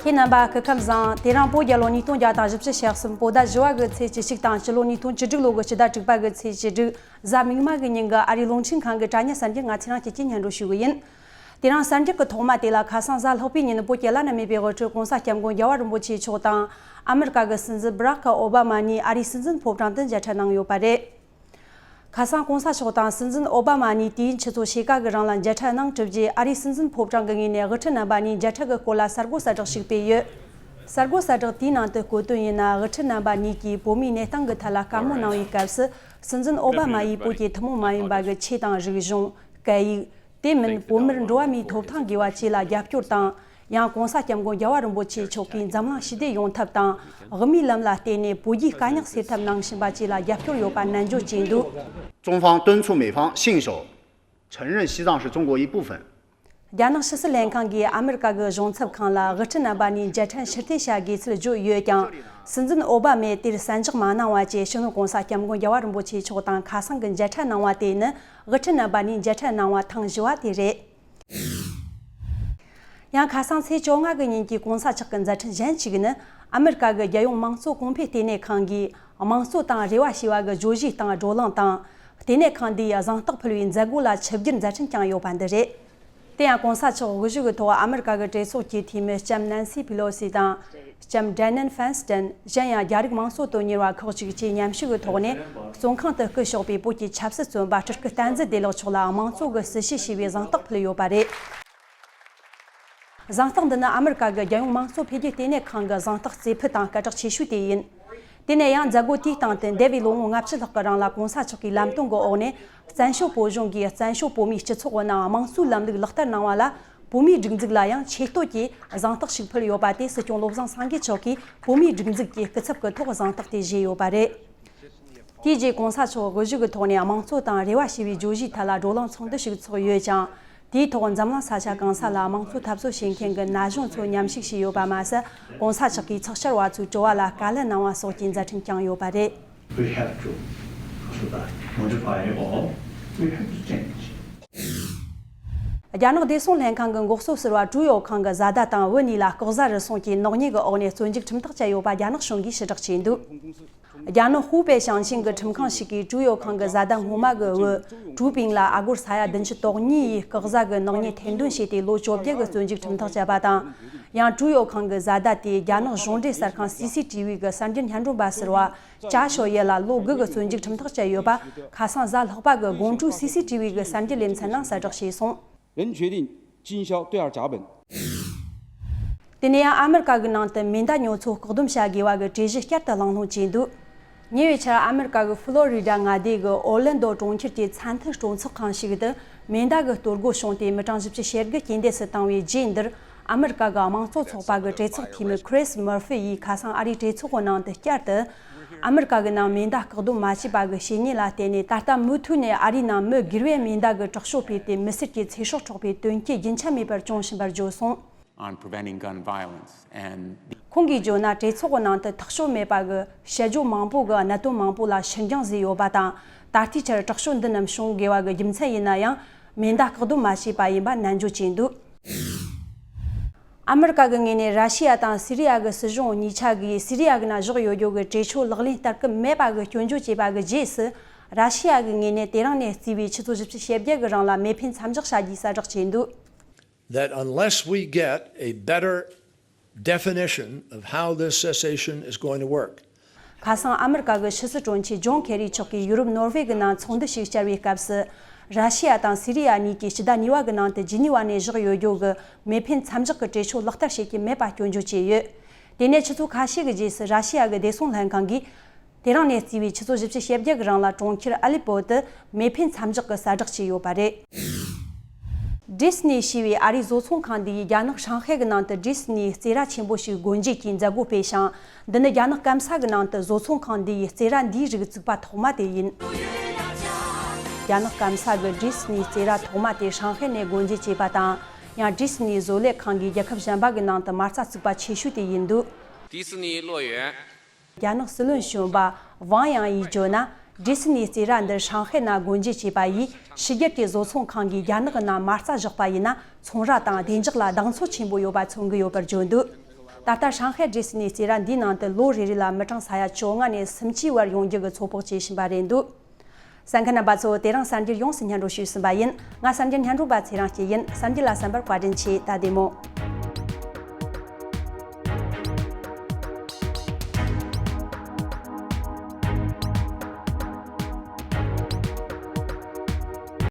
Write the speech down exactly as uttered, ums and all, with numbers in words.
ཁྱེད་རྣམ་པ་སྐུ་ཁམས་བཟང་། དེ་རིང་བོད་རྒྱལ་ལོ་ཉིས་སྟོང་བརྒྱ་དང་བཞི་བཅུ་ཞེ་གསུམ་བོད་ཟླ་བཞི་བ་གི་ཚེས་བཅུ་གཅིག་དང་སྤྱི་ལོ་ཉིས་སྟོང་བཅུ་དྲུག་ལོ་གི་སྤྱི་ཟླ་དྲུག་པ་གི་ཚེས་བཅུ་དྲུག་གཟའ་མིག་དམར་གི་ཉིན་གྱི་ཨ་རིའི་རླུང་འཕྲིན་ཁང་གི་དྲ་བརྙན་གསར་འགྱུར་ང་ཚེ་རིང་སྐྱིད་ཀྱིས་སྙན་སྒྲོན་ཞུ་གི་ཡིན། དེ་རིང་གསར་འགྱུར་གྱི་ཐོག་མ་དེ་ལ་ཁ་སང་གཟའ་ལྷག་པའི་ཉིན་བོད་ཀྱི་བླ་ན་མེད་པའི་དབུ་ཁྲིད་༸གོང་ས་༸སྐྱབས་མགོན་རྒྱལ་བ་རིན་པོ་ཆེ་མཆོག་དང་ཨ་མི་རི་ཀ་གི་སྲིད་འཛིན་བྷ་རག་ཨོ་བྷ་མ་གཉིས་ཨ་རིའི་སྲིད་འཛིན་ཕོ་བྲང་དུ་མཇལ་འཕྲད་གནང་ཡོད་པ་རེད། ཁ་སང་༸གོང་ས་མཆོག་དང་སྲིད་འཛིན་ཨོ་བྷ་མ་གཉིས་དུས་ཡུན་ཆུ་ཚོད་ཕྱེད་ཀ་གི་རིང་ལ་མཇལ་འཕྲད་གནང་གྲུབ་རྗེས་ཨ་རིའི་སྲིད་འཛིན་ཕོ་བྲང་གི་ངོས་ནས་དབུ་ཁྲིད་རྣམ་པ་གཉིས་མཇལ་འཕྲད་ཀྱི་སྐོར་ལ་གསར་འགོད་གསལ་བསྒྲགས་ཤིག་སྤེལ་ཡོད། གསར་འགོད་གསལ་བསྒྲགས་དེའི་ནང་དུ་བཀོད་དོན་ཡིན་ན། དབུ་ཁྲིད་རྣམ་པ་གཉིས་ཀྱིས་བོད་མིའི་གནས་སྟངས་ཀྱི་ཐད་ལ་བཀའ་མོལ་གནང་བའི་སྐབས་སུ། སྲིད་འཛིན་ཨོ་བྷ་མ་ཡིས་བོད་ཀྱི་ཐུན་མོང་མ་ཡིན་པ་གི་ཆོས་དང་རིག་གཞུང་། སྐད་ཡིག། དེ་མིན་བོད་མིར་འགྲོ་བ་མིའི་ཐོབ་ཐང་དགོས་པ་བཅས་ལ་རྒྱབ་སྐྱོར་དང་། ཡང་༸གོང་ས་༸སྐྱབས་མགོན་རྒྱལ་བ་རིན་པོ་ཆེ་མཆོག་གིས་འཛམ་གླིང་ཞི་བདེ་ཡོང་ཐབས་དང་། དབུ་མའི་ལམ་ལ་བརྟེན་ནས་བོད་རྒྱའི་དཀའ་རྙོག་སེལ་ཐབས་གནང་བཞིན་པ་བཅས་ལ་རྒྱབ་སྐྱོར་ཡོད་པ་ནན་བརྗོད་བྱས་འདུག། 中方敦促美方信守承认西藏是中国一部分， རྒྱ་ནག་ཕྱི་སྲིད་ལྷན་ཁང་གིས་ཨ་མི་རི་ཀ་གི་གཞུང་ཚབ་ཁང་ལ་དབུ་ཁྲིད་རྣམ་པ་གཉིས་མཇལ་འཕྲད་ཕྱིར་འཐེན་བྱ་དགོས་ཚུལ་བརྗོད་ཡོད་ཀྱང་། སྲིད་འཛིན་ཨོ་བྷ་མས་དེར་གསན་འཇོག་མ་གནང་བ་བཅས། སྤྱི་ནོར་༸གོང་ས་༸སྐྱབས་མགོན་རྒྱལ་བ་རིན་པོ་ཆེ་མཆོག་དང་ཁ་སང་གི་མཇལ་འཕྲད་གནང་བ་དེ་ནི་དབུ་ཁྲིད་རྣམ་པ་གཉིས་མཇལ་འཕྲད་གནང་བ་ཐེངས་བཞི་བ་དེ་རེད། ཡང་ཁ་སང་ཚེས་བཅོ་ལྔ་གི་ཉིན་གྱི་༸གོང་ས་མཆོག་གི་མཛད་འཕྲིན་གཞན་གཅིག་ནི། ཨ་མི་རི་ཀ་གི་རྒྱལ་ཡོངས་དམངས་གཙོ་གོང་འཕེལ་ལྟེ་གནས་ཁང་གིས་དམངས་གཙོ་དང་རེ་བ་ཞེས་པ་གི་བརྗོད་གཞིའི་སྟེང་བགྲོ་གླེང་དང་། ལྟེ་གནས་ཁང་འདིས་གཟེངས་རྟགས་ཕུལ་བའི་མཛད་སྒོ་ལ་ཆིབས་བསྒྱུར་མཛད་འཕྲིན་བསྐྱངས་ཡོད་པ་འདི་རེད། དེ་ཡང་༸གོང་ས་མཆོག་དབུ་བཞུགས་ཀྱི་ཐོག་ཨ་མི་རི་ཀ་གི་གྲོས་ཚོགས་ཀྱི་འཐུས་མི་ལྕམ་ནན་སི་ཕི་ལོ་སི་དང་། ལྕམ་ཌེ་ནན་ཧྥན་སྟན། གཞན་ཡང་རྒྱ་རིགས་དམངས་གཙོ་དོན་གཉེར་བ་ཁག་ཅིག་བཅས་མཉམ་ཞུགས་ཀྱི་ཐོག་ནས། བཙོན་ཁང་དུ་སྐུ་གཤེགས་པའི་བོད་ཀྱི་ཆབ་སྲིད་བཙོན་པ་སྤྲུལ་སྐུ་བསྟན་འཛིན་བདེ་ལེགས་མཆོག་ལ་དམངས་གཙོ་གི་སྲི་ཞུ་ཞེས་པའི་གཟེངས་རྟགས་ཕུལ་ཡོད་པ་རེད། གཟེངས་རྟགས་འདི་ནི་ཨ་མི་རི་ཀ་གི་རྒྱལ་ཡོངས་དམངས་གཙོ་འཕེལ་རྒྱས་ལྟེ་གནས་ཁང་གི་གཟེངས་རྟགས་རྩིས་ཕུད་དང་སྐད་གྲགས་ཆེ་ཤོས་དེ་ཡིན། དེ་ནས་ཡང་མཛད་སྒོ་དེའི་སྟེང་དུ་འདས་པའི་ལོ་ངོ་ལྔ་བཅུ་ལྷག་གི་རིང་ལ་༸གོང་ས་མཆོག་གིས་ལམ་སྟོན་གྱི་འོག་ནས། བཙན་བྱོལ་བོད་གཞུང་གིས་བཙན་བྱོལ་བོད་མིའི་སྤྱི་ཚོགས་ཀྱི་ནང་དམངས་གཙོའི་ལམ་ལུགས་ལག་བསྟར་གནང་བ་ལ། བོད་མིའི་སྒྲིག་འཛུགས་ལ་ཡང་ཆེ་བསྟོད་ཀྱི་གཟེངས་རྟགས་ཤིག་ཕུལ་ཡོད་པ་དེ། སྲིད་སྐྱོང་བློ་བཟང་སེང་གེ་མཆོག་གིས་བོད་མིའི་སྒྲིག་འཛུགས་ཀྱི་སྐུ་ཚབ་ཀྱི་ཐོག་གཟེངས་རྟགས་དེ་བཞེས་ཡོད་པ་རེད། དེའི་རྗེས་༸གོང་ས་མཆོག་དབུ་བཞུགས་ཀྱི་ཐོག་ནས་དམངས་གཙོ་དང་རེ་བ་ཞེས་པའི་བརྗོད་གཞིའི་ཐད་ལ་བགྲོ་གླེང་ཚོགས་འདུ་ཞིག་ཚོགས་ཡོད་ཅིང་། དེའི་ཐོག་འཛམ་གླིང་ས་ཆ་གང་ས་ལ་དམངས་གཙོ་འཐབ་རྩོད་བྱེད་མཁན་གྱི་ན་གཞོན་ཚོ་མཉམ་ཞུགས་བྱས་ཡོད་པ་མ་ཟད། ༸གོང་ས་མཆོག་གིས་ཚོགས་བཅར་བ་ཚོའི་དྲི་བ་ལ་བཀའ་ལན་གནང་བ་སོགས་ཀྱི་མཛད་འཕྲིན་བསྐྱངས་ཡོད་པ་རེད། We have to modify or we have to change. རྒྱ་ནག་བདེ་སྲུང་ལྷན་ཁང་གི་འགོག་སྲུང་ཟུར་པ་ཀྲུའུ་ཡོ་ཁང་གི་བཟའ་ཟླ་དང་བུ་གཉིས་ལ་ལྐོག་ཟ་རུལ་སུངས་ཀྱི་ནག་ཉེས་ཀྱི་འོག་ནས་བཙོན་འཇུག་ཁྲིམས་ཐག་བཅད་ཡོད་པ་རྒྱ་ནག་གཞུང་གིས་ཕྱི་བསྒྲགས་བྱས་འདུག། རྒྱ་ནག་ཧུའུ་པེ་ཞིང་ཆེན་གྱི་ཁྲིམས་ཁང་ཞིག་གིས་ཀྲུའུ་ཡོ་ཁང་གི་བཟའ་ཟླ་སྔོན་མ་གི་བུ་ཀྲུའུ་པིང་ལ་ཨ་སྒོར་ས་ཡ་བདུན་ཅུ་དོན་གཉིས་ཡིས་ལྐོག་ཟ་གི་ནག་ཉེས་ཐེར་འདོན་བྱས་ཏེ་ལོ་བཅོ་བརྒྱད་ཀྱི་བཙོན་འཇུག་ཁྲིམས་ཐག་བཅད་པ་དང་། ཡང་ཀྲུའུ་ཡོ་ཁང་གི་བཟའ་ཟླ་དེས་རྒྱ་ནག་གཞུང་འབྲེལ་གསར་ཁང་སི་སི་ཏི་བི་གི་གསར་འགྱུར་སྙན་སྒྲོན་པ་ཟུར་པ་ཅཱ་ཞོ་ཡེ་ལ་ལོ་དགུ་གི་བཙོན་འཇུག་ཁྲིམས་ཐག་བཅད་ཡོད་པ། ཁ་སང་གཟའ་ལྷག་པ་གི་དགོང་དྲོའི་སི་སི་ཏི་བི་གི་གསར་འགྱུར་ལེ་ཚན་ནང་གསལ་བསྒྲགས་བྱས་སོང་། 人决定今宵对二甲苯。 དེ་ནས་ཡང་ཨ་མི་རི་ཀ་གི་ནང་དུ་མེ་མདའ་ཉོ་ཚོང་བཀག་སྡོམ་བྱ་དགོས་པ་གི་གྲོས་གཞི་བསྐྱར་དུ་གླེང་སློང་བྱས་འདུག། ཉེ་བའི་ཆར་ཨ་མི་རི་ཀ་གི་ཧྥི་ལོ་རི་ཌ་མངའ་སྡེ་གི་ཨོར་ལན་དོ་གྲོང་ཁྱེར་གྱི་ཚད་མཐོའི་སྤྲོ་ཚོགས་ཁང་ཞིག་ཏུ་མེ་མདའ་གི་གཏོར་རྒོལ་བྱུང་སྟེ་མི་གྲངས་བཞི་བཅུ་ཞེ་དགུ་རྐྱེན་འདས་སུ་བཏང་བའི་རྗེས་འདིར། ཨ་མི་རི་ཀ་གི་དམངས་གཙོ་ཚོགས་པ་གི་གྲོས་ཚོགས་འཐུས་མི་ཁི་རིས་མུར་ཧྥི་ཡིས་ཁ་སང་ཨ་རིའི་གྲོས་ཚོགས་ཀྱི་ནང་དུ་བསྐྱར་དུ། ཨ་མི་རི་ཀ་གི་ནང་མེ་མདའ་བཀག་སྡོམ་མ་བྱས་པ་གི་བྱས་ཉེས་ལ་བརྟེན་ནས། ད་ལྟ་མུ་མཐུད་ནས་ཨ་རིའི་ནང་མི་སྒེར་བས་མེ་མདའ་གི་དྲག་ཤོས་སྤེལ་ཏེ་མི་སེར་གྱི་ཚེ་སྲོག་འཕྲོག་པའི་དོན་རྐྱེན་རྒྱུན་ཆད་མེད་པར་བྱུང་བཞིན་པར་བརྗོད་སོང་། On preventing gun violence and the ཁོང་གིས་བརྗོད་ན། གྲོས་ཚོགས་ཀྱི་ནང་དུ་ཐག་གཅོད་མེད་པ་གི་བཤད་རྒྱུ་མང་པོ་གི་གནད་དོན་མང་པོ་ལ་ཕྱིར་འགྱངས་བཟོས་ཡོད་པ་དང་། ད་ལྟའི་ཆར་དྲག་ཤོས་འདི་རྣམས་བྱུང་དགོས་པ་གི་རྒྱུ་མཚན་ཡིན་ན་ཡང་། མེ་མདའ་བཀག་སྡོམ་མ་བྱས་པ་ཡིན་པ་ནན་བརྗོད་བྱས་འདུག། ཨ་མི་རི་ཀ་གི་ངོས་ནས་ར་ཤི་ཡ་དང་སི་རི་ཡ་གི་སྲིད་གཞུང་གཉིས་ཆ་གིས་སི་རི་ཡ་གི་ནང་བཞག་ཡོད་རྒྱུ་གི་གྲོས་ཆོད་ལག་ལེན་བསྟར་གི་མེད་པ་གི་སྐྱོན་བརྗོད་བྱས་པ་གི་རྗེས་སུ། ར་ཤི་ཡ་གི་ངོས་ནས་དེ་རིང་ནས་བརྩིས་པའི་ཆུ་ཚོད་བཞི་བཅུ་ཞེ་བརྒྱད་གི་རིང་ལ་མེ་འཕེན་མཚམས་འཇོག་བྱ་རྒྱུའི་གསལ་བསྒྲགས་བྱས་འདུག། That unless we get a better definition of how this cessation is going to work, ཁ་སང་ཨ་མི་རི་ཀ་གི་ཕྱི་སྲིད་དྲུང་ཆེ་ཇོན་ཁེ་རི་མཆོག་གིས་ཡུ་རོབ་ནོར་ཝེ་གི་ནང་ཚོགས་འདུ་ཞིག་བཅར་བའི་སྐབས་སུ། ར་ཤི་ཡ་དང་སི་རི་ཡ་གཉིས་ཀྱིས་ཕྱི་ཟླ་གཉིས་པ་གི་ནང་དུ་ཇི་ནི་ཝ་ནས་བཞག་ཡོད་རྒྱུ་གི་མེ་འཕེན་མཚམས་འཇོག་གི་གྲོས་ཆོད་ལག་བསྟར་བྱེད་ཀྱི་མེད་པ་སྐྱོན་བརྗོད་བྱས་ཡོད། དེ་ནས་ཆུ་ཚོད་ཁ་ཤས་ཀྱི་རྗེས་སུ་ར་ཤི་ཡ་གི་བདེ་སྲུང་ལྷན་ཁང་གིས། དེ་རིང་ནས་བརྩིས་པའི་ཆུ་ཚོད་བཞི་བཅུ་ཞེ་བརྒྱད་གི་རིང་ལ་གྲོང་ཁྱེར་ཨ་ལི་པོ་དུ་མེ་འཕེན་མཚམས་འཇོག་གི་གསལ་བསྒྲགས་བྱས་ཡོད་པ་རེད། ཌི་སི་ནི་ཞེས་པའི་ཨ་རིའི་བཟོ་ཚོང་ཁང་འདི་ཡིས་རྒྱ་ནག་ཧྲང་ཧའེ་གི་ནང་དུ་ཌི་སི་ནིའི་རྩེ་ར་ཆེན་པོ་ཞིག་སྒོ་འབྱེད་ཀྱིས་མཛད་སྒོ་སྤེལ་ཞིང་། འདི་ནི་རྒྱ་ནག་སྐམ་ས་གི་ནང་དུ་བཟོ་ཚོང་ཁང་འདི་ཡི་རྩེ་ར་འདིའི་རིགས་བཙུགས་པ་ཐོག་མ་དེ་ཡིན། རྒྱ་ནག་སྐམ་ས་གི་ཌི་སི་ནིའི་རྩེ་ར་ཐོག་མ་དེ་ཧྲང་ཧའེ་ནས་སྒོ་འབྱེད་བྱས་པ་དང་། ཡང་ཌི་སི་ནིའི་བཟོ་ལས་ཁང་གིས་རྒྱལ་ཁབ་གཞན་པ་གི་ནང་དུ་མ་རྩ་བཙུགས་པ་ཆེ་ཤོས་དེ་ཡིན་འདུག། 迪士尼乐园 རྒྱ་ནག་སྲིད་བློན་གཞོན་པ་ཝང་དབྱང་ཡིས་བརྗོད་ན། ཌི་སི་ནིའི་རྩེ་ར་འདིར་ཧྲང་ཧའེ་ནང་སྒོ་འབྱེད་བྱས་པ་ཡིས་ཕྱི་རྒྱལ་གྱི་བཟོ་ཚོང་ཁང་གིས་རྒྱ་ནག་གི་ནང་མ་རྩ་བཞག་པ་ཡིན་ན། ཚོང་ར་དང་བདེ་འཇགས་ལ་གདེང་ཚོད་ཆེན་པོ་ཡོད་པ་མཚོན་གྱི་ཡོད་པར་བརྗོད་འདུག། ད་ལྟ་ཧྲང་ཧའེ་རྒྱལ་སའི་གནས་རྩིས་ར་འདིའི་ནང་དུ་ལོ་རེ་རེ་ལ་མི་གྲངས་ས་ཡ་བཅོ་ལྔ་ནས་སུམ་ཅུའི་བར་ཡོང་རྒྱུ་གི་ཚོད་དཔག་བྱེད་བཞིན་པ་རེད་འདུག་གསན་མཁན་རྣམ་པ་ཚོ། དེ་རིང་གསར་འགྱུར་ཡོངས་སུ་སྙན་སྒྲོན་ཞུས་ཟིན་པ་ཡིན། ང་གསར་འགྱུར་སྙན་སྒྲོན་པ་ཚེ་རིང་སྐྱིད་ཡིན། གསར་འགྱུར་ལ་གསན་པར་བཀའ་དྲིན་ཆེ། ད་བདེ་མོ།